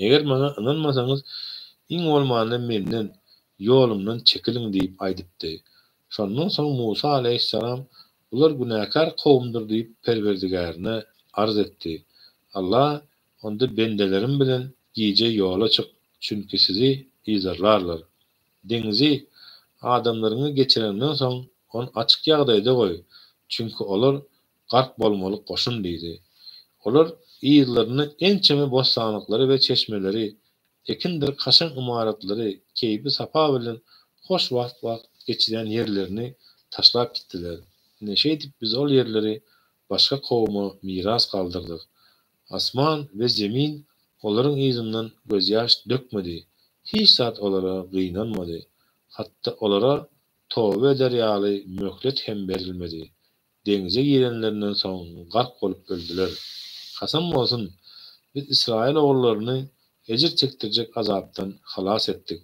Eger maňa ynanmasaňyz, iň bolmanda menden, ýolumdan çekiliň diýip aýdypdy. Şondan soň Musa alaýhyssalam, Bular günäkär kowumdyr diýip Perwerdigärine arz etdi. Allah, Onda bendelerim bilen gije ýola çyk, çünki sizi yzarlarlar. Deňizi adamlaryňy geçirenden soň, ony açyk ýagdaýda goý, çünki olar gark bolmaly goşun diýdi. Olar yzlarynda ençeme bossanlyklary we çeşmeleri, ekindir kaşaň ymaratlary, keýpi-sapa bilen hoş wagt wagt geçirýän ýerlerini taşlap gitdiler. Ine şeýdip biz ol ýerleri başga kowuma miras galdyrdyk. Asman we zemin olaryň yzyndan gözýaş dökmedi, hiç zat olara gynanmady. Hatda olara toba eder ýaly möhlet hem berilmedi. Deňze girenlerinden soň gark bolup öldüler. Kasam bolsun, biz Ysraýyl ogullaryny ejir çekdirjek azapdan halas etdik.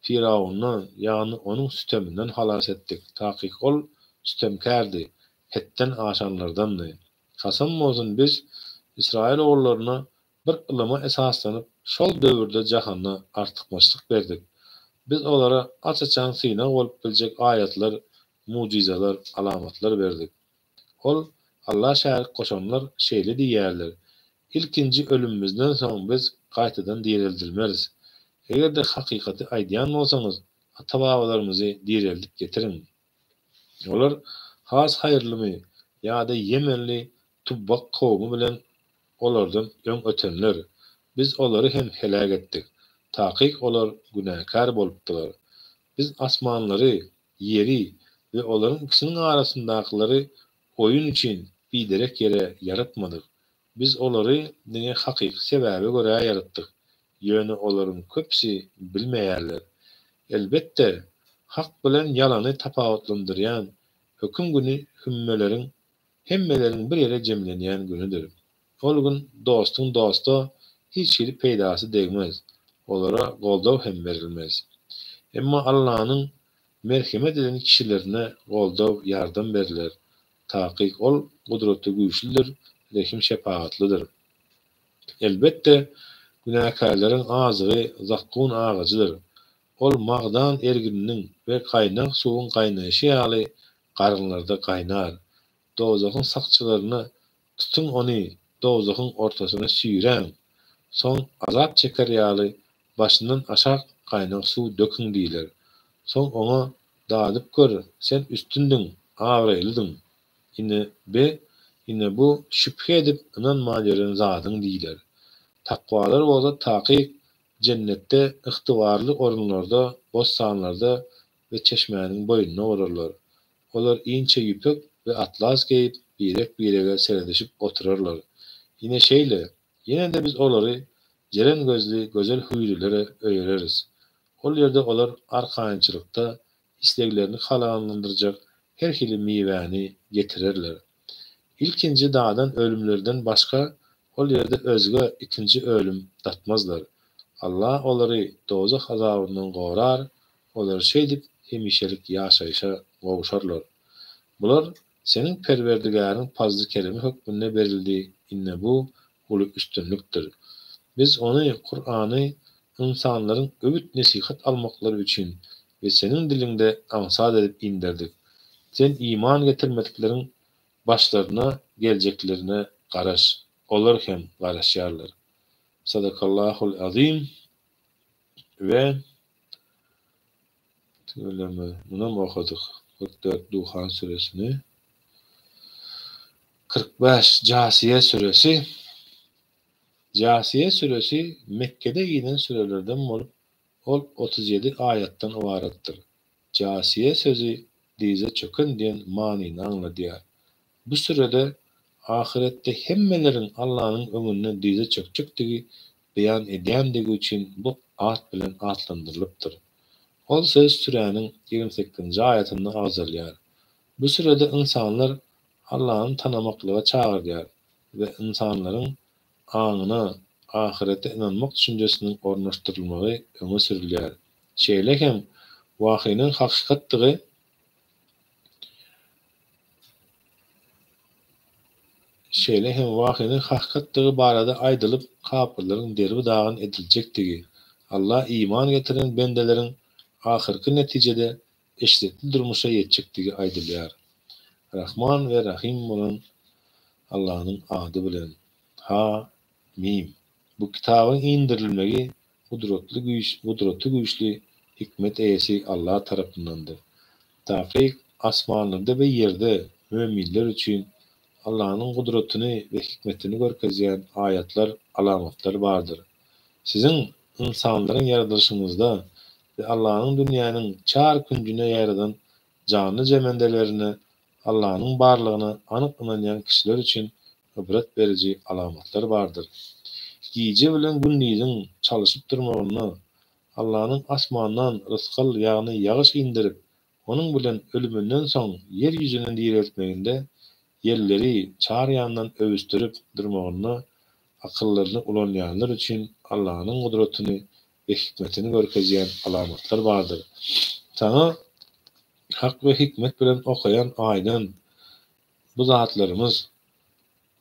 Fyrawundan, ýagny onuň süteminden halas etdik. Takyk ol sütemkärdi, hetden aşanlardandy. Kasam bolsun, biz Ysraýyl ogullaryna bir ylyma esaslanyp şol döwürde jahanda artykmaçlyk berdik. Biz olara aç-açan synag bolup biljek aýatlar, mugjyzalar, alamatlar berdik. Ol, Alla şärik goşanlar, şeýle diýýärler, Ilkinji ölümimizden soň biz gaýtadan direldilmeris. Eger-de hakykaty aýdýan bolsaňyz, ata-babalarymyzy direldip getiriň. Olar has haýyrlymy ýa-da ýemenli Tubbak kowumy bilen olardan öň ötenler? Biz olary hem heläk etdik. Takyk olar günäkär bolupdylar. Biz asmanlary, ýeri we olaryň ikisiniň arasyndakylary oýun üçin biderek ýere ýaratmadyk. Biz olary diňe hakyky sebäbe görä ýaratdyk. Ýöne olaryň köpüsi bilmeýärler. Elbetde, hak bilen ýalany tapawutlandyrýan höküm güni hümmeleriň hemmeleriň bir ýere jemlenýän günüdir. Ol gün dostuň dosta hiç hili peýdasy degmez, olara goldaw hem berilmez. Emma Allanyň merhemet eden kişilerine goldaw, ýardam berler. Takyk Ol Gudratygüýçlüdir, Rehim-şepagatlydyr. Elbetde, günäkärleriň azygy zakgun agajydyr. Ol magdan ergininiň we gaýnag suwuň gaýnaýşy ýaly garynlarda gaýnar. Dowzahyň sakçylaryna Tutuň ony, dowzahyň ortasyna süýräň, soň azap çeker ýaly başyndan aşak gaýnag suw döküň diýler. Soň oňa Dadyp gör, sen üstündiň, abraýlydyň. Ine, be, ine bu şübhe edip ynanman ýören zadyň diýler. Takwalar bolsa takyk jennetde ygtybarly orunlarda, bossanlarda we çeşmäniň boýunda bolarlar. Olar inçe ýüpek we atlas geýip, birek-birege seredişip oturarlar. Ine şeýle, ýene-de biz olary jeren gözli gözel hüýrilere öýereris. Ol ýerde olar arkaýynçylykda isleglerini kanagatlandyrjak her hili miwäni getirerler. Ilkinji dadan ölümlerden başga ol ýerde özge ikinji ölüm datmazlar. Allah olary dowzah azabyndan gorar, olar şeýdip hemişelik ýaşaýşa gowşarlar. Bular seniň Perwerdigäriň pazly-keremi hökmünde berildi, ine bu uly üstünlikdir. Biz ony, Kurany, ynsanlaryň öwüt-nesihat almaklary üçin we seniň diliňde aňsat edip inderdik. Sen iman getirmedikleriň başlaryna geljeklerine garaş, olar hem garaşýarlar. Sadakallahul azim we Tüweleme, munam okadyk. 44 Duhan süresini. 45 Jasiýe süresi. Jasiýe süresi Mekgede inen sürelerden bolup, ol 37 aýatdan ybaratdyr. Jasiýe sözi dyza çöken diýen manyny aňladýar. Bu sürede ahyretde hemmeleriň Allanyň öňünde dyza çökjekdigi beýan edýändigi üçin bu at bilen atlandyrylypdyr. Ol söz süräniň 28-nji aýatynda agzalýar. Bu sürede ynsanlar Allany tanamaklyga çagyrýar we ynsanlaryň aňyna ahyrete ynanmak düşünjesiniň ornaşdyrylmagy öňe sürülýär. Şeýle hem wahynyň hakykatdygy Şeýle hem wahynyň hakykatdygy barada aýdylyp, kapyrlaryň derbi-dagyn ediljekdigi, Alla iman getiren bendeleriň ahyrky netijede eşretli durmuşa ýetjekdigi aýdylýar. Rahman we Rahym bolan Allanyň ady bilen. Ha, Mim. Bu kitabyň indirilmegi Gudratly güýç, gudraty güýçli, hikmet eýesi Alla tarapyndandyr. Takyk, asmanlarda we ýerde möminler üçin Allanyň gudratyny we hikmetini görkezýän aýatlar, alamatlar bardyr. Siziň, ynsanlaryň ýaradylyşyňyzda we Allanyň dünýäniň çar künjüne ýaýradan janly-jemendelerinde Allanyň barlygyna anyk ynanýan kişiler üçin ybrat beriji alamatlar bardyr. Gije bilen gündiziň çalyşyp durmagynda, Allanyň asmandan rysgal ýagny ýagyş inderip, onuň bilen ölüminden soň ýer ýüzüni direltmeginde, ýelleri çar ýandan öwüsdirip durmagynda akyllaryny ulanýanlar üçin Allanyň gudratyny we hikmetini görkezýän alamatlar bardyr. Saňa hak we hikmet bilen okaýan aýdan Bu zatlarymyz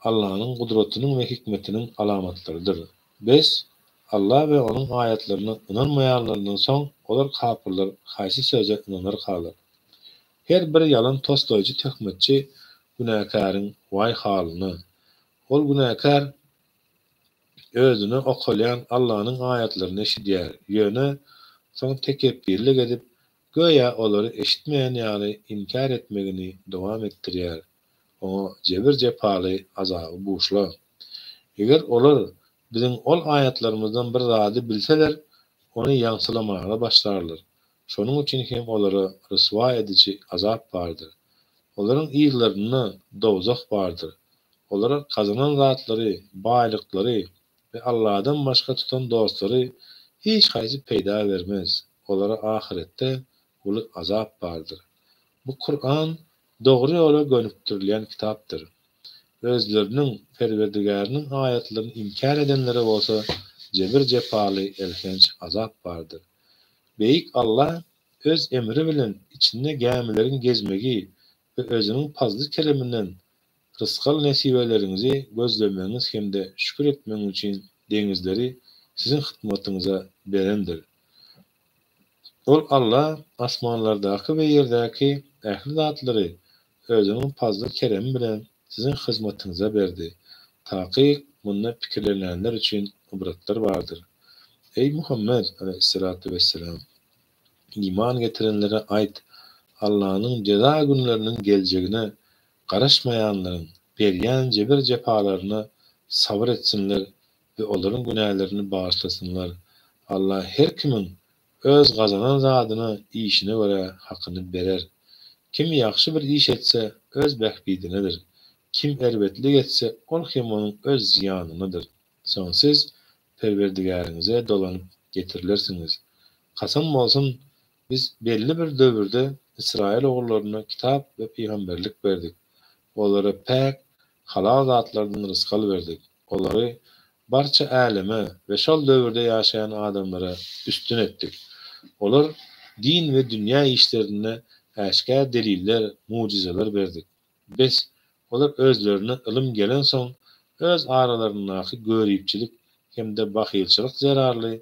Allanyň gudratynyň we hikmetiniň alamatlarydyr. Bes, Alla we Onuň aýatlaryna ynanmaýanlaryndan soň olar kapyrlar haýsy söze ynanarkalar? Her bir ýalan toslaýjy töhmetçi günäkäriň waý halyna! Ol günäkär özüne okalýan Allanyň aýatlaryny eşidýär, ýöne soň tekepbirlik edip, Göýä olary eşitmeýän ýaly inkär etmegini dowam etdirýär, oňa jebir-jepaly azaby buşla. Eger olar Biziň ol aýatlarymyzdan bir zady bilseler, ony ýaňsylamaga başlarlar. Şonuň üçin hem olara ryswa ediji azap bardyr. Olaryň yzlarynda dowzah bardyr. Olara gazanan zatlary, baýlyklary we Alladan başga tutan dostlary hiç haýsy peýda bermez. Olara ahyretde uly azap bardyr. Bu Kuran dogry ýola gönükdirilýän kitapdyr. Özleriniň Perwerdigäriniň aýatlaryny inkär edenlere bolsa jebir-jepaly elhenç azap bardyr. Beýik Alla Öz emri bilen içinde gämileriň gezmegi we Özüniň pazly-kereminden. Rysgal-nesibeleriňizi gözlemegiňiz hem-de şükür etmegiňiz üçin deňizleri siziň hyzmatyňyza berendir. Ol Alla asmanlardaky we ýerdäki ähli zatlary Özüniň pazly-keremi bilen siziň hyzmatyňyza berdi. Takyk, munda pikirlenenler üçin ybratlar bardyr. Eý, Muhammet, aleýhissalatu wesselam! Iman getirenlere aýt, Allanyň jeza günleriniň geljegine garaşmaýanlaryň berýän jebir-jepalaryna sabyr etsinler we olaryň günälerini bagyşlasynlar. Alla her kimiň öz gazanan zadyna, işine görä hakyny berer. Kim ýagşy bir iş etse, öz bähbidinedir. Kim erbetlik etse, ol hem onuň öz zyýanynadyr. Soň siz Perwerdigäriňize dolanyp getirilersiňiz. Kasam bolsun, biz belli bir döwürde Ysraýyl ogullaryna kitap we pygamberlik berdik. Olara päk, halal zatlardan rysgal berdik. Olary barça äleme we şol döwürde ýaşaýan adamlara üstün etdik. Olar din we dünýä işlerinde äşgär deliller, mugjyzalar berdik. Bes, olar özlerine ylym gelensoň, öz aralaryndaky göripçilik hem-de bahylçylyk zerarly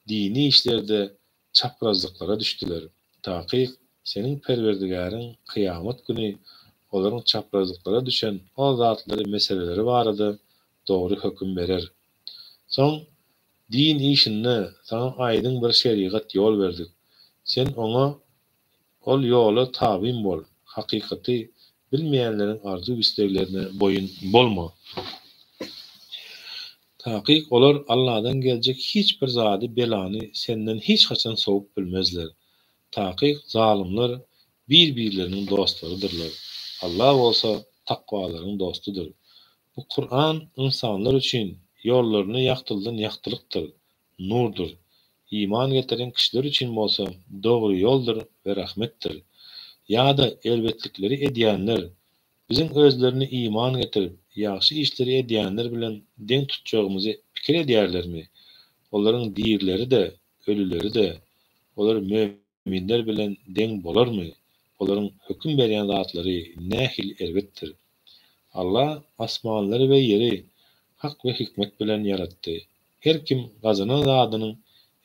dini işlerde çaprazlyklara düşdüler. Takyk, seniň Perwerdigäriň kyýamat güni olaryň çaprazlyklara düşen ol zatlary meseleleri barada dogry höküm berer. Soň din işinde saňa aýdyň bir şerigat ýol berdik. Sen oňa, ol ýola tabyn bol, hakykaty bilmeýänleriň arzuw-isleglerine boýun bolma. Takyk olar Alladan geljek hiç bir zady, belany senden hiç haçan sowup bilmezler. Takyk zalymlar bir-birleriniň dostlarydyrlar. Alla bolsa takwalaryň dostudyr. Bu Kuran ynsanlar üçin ýollaryny ýagtyldan ýagtylykdyr, nurdur. Iman getiren kişiler üçin bolsa dogry ýoldur we rahmetdir. Ýa-da erbetlikleri edýänler, Biziň özlerini iman getirip, ýagşy işleri edýänler bilen deň tutjagymyzy pikir edýärlermi? Olaryň dirileri-de, ölüleri-de, olar möminler bilen deň bolarmy? Olaryň höküm berýän zatlary nähili erbetdir! Alla asmanlary we ýeri hak we hikmet bilen ýaratdy. Her kim gazanan zadynyň,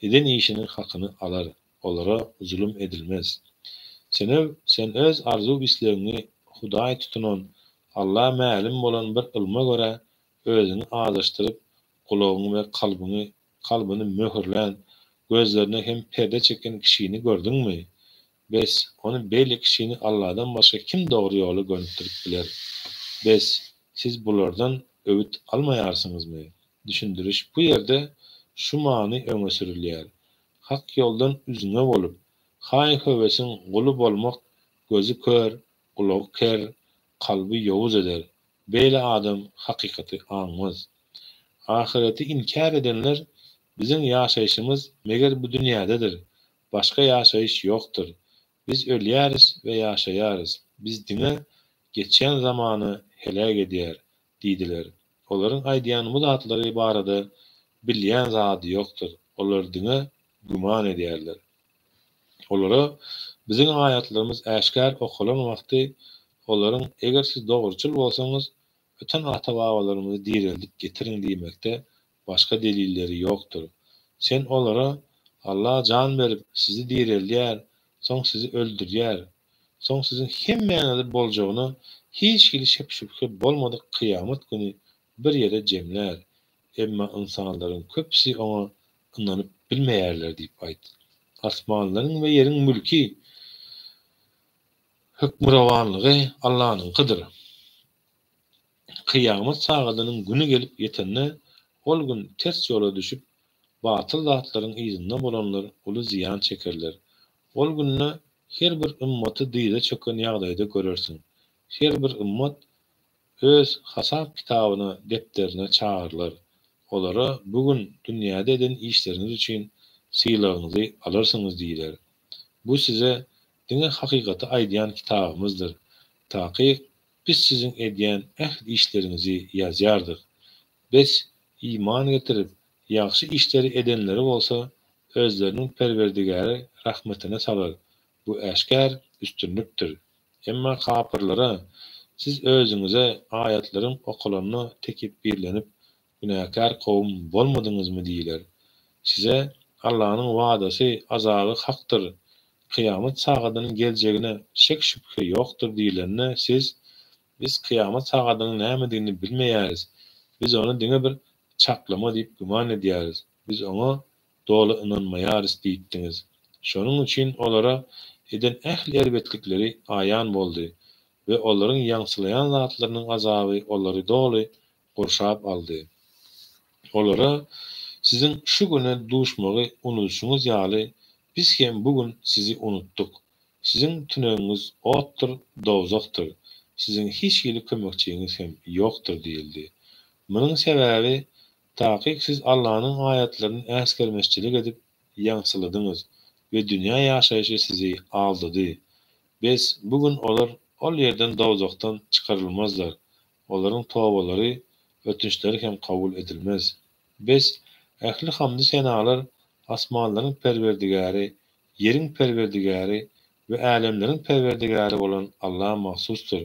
eden işiniň hakyny alar. Olara zulum edilmez. Senew sen öz arzuw-islegiňi Hudaý tutunan, Alla mälim bolan bir ylma görä özüňi azaşdyryp, gulagyňy we kalbyňy kalbyny möhürlän, gözlerine hem perde çeken kişini gördüňmi? Bes, ony beýle kişini Alladan başga kim dogry ýola gönükdirip biler? Bes, siz bulardan öwüt almaýarsyňyzmy? Düşündiriş Bu ýerde şu many öňe sürülýär, Hak ýoldan üzňe bolup, haý-höwesiň guly bolmak gözi kör, gulagy ker, kalby ýowuz eder. Beýle adam hakykaty aňmaz. Ahyreti inkär edenler Biziň ýaşaýşymyz meger bu dünýädedir, başga ýaşaýyş ýokdur. Biz ölýäris we ýaşaýarys. Biz diňe geçýän zamana heläk edýär diýdiler. Olaryň aýdýan bu zatlary barada bilýän zady ýokdur, olar diňe güman edýärler. Olara Biziň aýatlarymyz äşgär okalan wagty, olaryň, Eger siz dogruçyl bolsaňyz, öten ata-babalarymyzy direldip getiriň diýmekde başga delilleri ýokdur. Sen olara, Alla jan berip, sizi direldýär, soň sizi öldürýär. Soň siziň hemmäňizi boljagyna hiç hili şek-şübhe bolmadyk kyýamat güni bir ýere jemlär. Emma ynsanlaryň köpüsi oňa ynanyp bilmeýärler diýip aýt. Asmanlaryň we ýeriň mülki, hökmürowanlygy Allanyňkydyr. Kyýamat sagadynyň güni gelip ýetende, ol gün ters ýola düşüp, batyl zatlaryň yzynda bolanlar uly zyýan çekerler. Ol günde her bir ymmaty dyza çöken ýagdaýda görersiň. Her bir ymmat öz hasap-kitabyna, depderine çagyrylar. Olara, Bu gün dünýäde eden işleriňiz üçin sylagyňyzy alarsyňyz diýler. Bu size diňe hakykaty aýdýan kitabymyzdyr. Takyk, Biz siziň edýän ähli işleriňizi ýazýardyk. Bes, iman getirip, ýagşy işleri edenleri bolsa, özleriniň Perwerdigäri rahmetine salar, bu äşgär üstünlikdir. Emma kapyrlara. Siz özüňize aýatlarym okalanda tekepbirlenip, günäkär kowum bolmadyňyzmy diýler. Size, Allanyň wadasy, azaby hakdyr, kyýamat sagadynyň geljegine şek-şübhe ýokdur diýlende, siz, Biz kyýamat sagadynyň nämedigini bilmeýäris, biz ony diňe bir çaklama diýip güman edýäris, biz oňa doly ynanmaýarys diýipdiňiz. Şonuň üçin olara eden ähli erbetlikleri aýan boldy we olaryň ýaňsylaýan zatlarynyň azaby olary doly gurşap aldy. Olara, Siziň şu güne duşmagy unudyşyňyz ýaly, biz hem bu gün sizi unutdyk. Siziň tünegiňiz otdur, dowzahdyr, siziň hiç hili kömekçiňiz hem ýokdur diýildi. Munuň sebäbi, takyk siz Allanyň aýatlaryny äsgermezçilik edip, ýaňsyladyňyz we dünýä ýaşaýşy sizi aldady. Bes, bu gün olar ol ýerden dowzahdan çykarylmazlar, olaryň tobalary, ötünçleri hem kabul edilmez. Bes, ähli hamdy-senalar asmanlaryň Perwerdigäri, ýeriň Perwerdigäri we älemleriň Perwerdigäri bolan Alla mahsusdyr.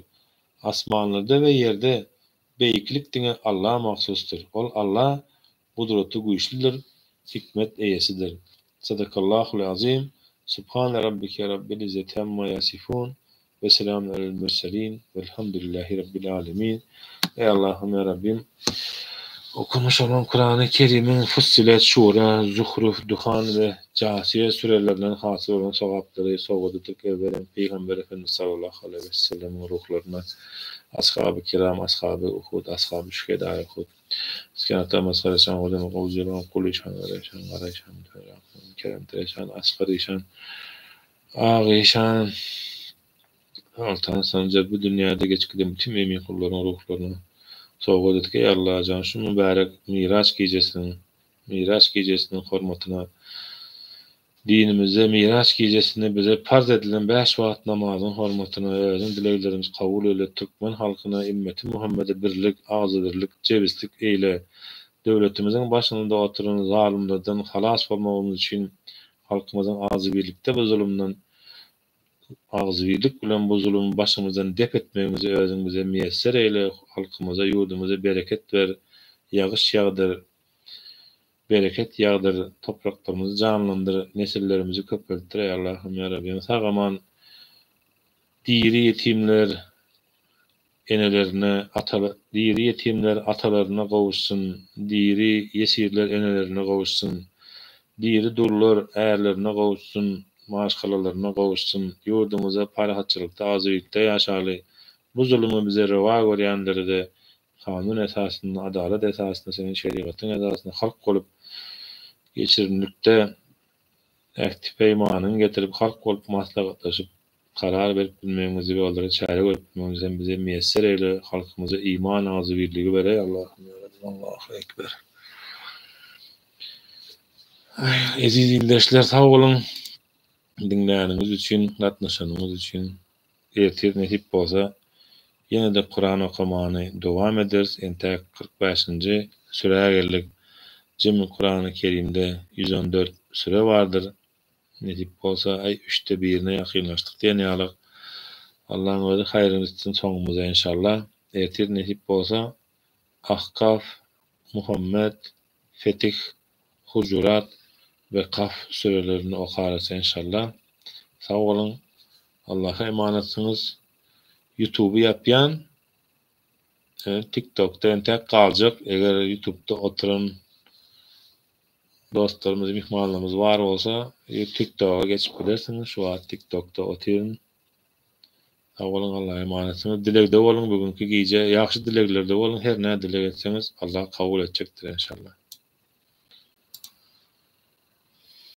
Asmanlarda we ýerde beýiklik diňe Alla mahsusdyr. Ol Alla Gudraty güýçlüdir, hikmet eýesidir. Sadakallahul azim, Subhane rabbike rabbil izzeti amma ýasifun, we selamun alel mürselin, welhamdülillahi rabbil alemin. Eý Allahym ýa Rabbim, okumyş olan Kurany Kerimiň Fussilet, Şura, Zuhruf, Duhan we Jasiýe sürelerinden hasyl bolan sogaplary sowgat edip evvelen Pygamber Efendimiz sallallahu aleýhi we sellemiň ruhlaryna, Ashaby kiram, Ashaby Uhud, Ashaby şühedai Uhud, Iskenata Mazhar işan, Gulem Gowjylan, Gul işan, Gara işan, Gara işan, Kerem işan, Asgar işan, Ak işan, Soltan Sanjar bu dünýäde geçip giden bütün mümin kullaryň ruhlaryna sowgat etdik. Eý Allajan, şu mübärek Miraç gijesiniň, Miraç gijesiniň hormatyna Dinimizde Miraç gijesinde bize parz edilen bäş wagt namazyň hormatyna özüň dileglerimizi kabul eýle, türkmen halkyna, ümmeti Muhammede birlik, agzybirlik, jebislik eýle. Döwletimiziň başynda oturan zalymlardan halas bolmagymyz üçin halkymyzyň agzybirlikde bu zulumdan agzybirlik bilen bu zulumy başymyzdan dep etmegimizi özüň bize miýesser eýle, halkymyza, ýurdumyza bereket ber, ýagyş ýagdyr. Bereket ýagdyr, topraklarymyzy janlandyr, nesillerimizi köpeltdir eý Allahym ýa Rabbim sag aman diri ýetimler enelerine ata diri ýetimler atalaryna gowuşsyn diri ýesirler enelerine gowuşsyn diri dullar ärlerine gowuşsyn maşgalalaryna gowuşsyn ýurdumyzda parahatçylykda agzybirlikde ýaşaly bu zulumy bize rowa görýänlerede Kanun esasynda, adalat esasynda, seniň şerigatyň esasynda halk bolup geçirimlikde ähti-peýmanyňy getirip, halk bolup maslahatlaşyp, karar berip bilmegimizi we olara çäre görüp bilmegimizi sen bize miýesser eýle, halkymyza iman agzybirligi ber, eý Allahym, ýa Rabbim, Allahu ekber. Eziz ildeşler, sag boluň diňläniňiz üçin, gatnaşanyňyz üçin. Ertir nesip bolsa ýene-de Kuran okamany dowam ederis entäk 45-nji sürä geldik jemi Kurany Kerimde 114 süre bardyr nesip bolsa aý üçde birine ýakynlaşdyk diýen ýalyk Allaň özi haýryny etsin soňumyza enşalla ertir nesip bolsa Ahkaf Muhammet Fetih Hujurat we Kaf sürelerini okarys enşalla. Sag boluň Allaha emanatsyňyz. Ýutuby ýapýan Tiktokda entäk galjak eger ýutubda oturan dostlarymyz myhmanlarymyz bar bolsa tiktoga geçip bilersiňiz şu wagt tiktokda otyryn. Sag boluň Allaha emanatsyňyz dilegde boluň bu günki gije ýagşy dileglerde boluň her nä dileg etseňiz Allah kabul etjekdir enşalla.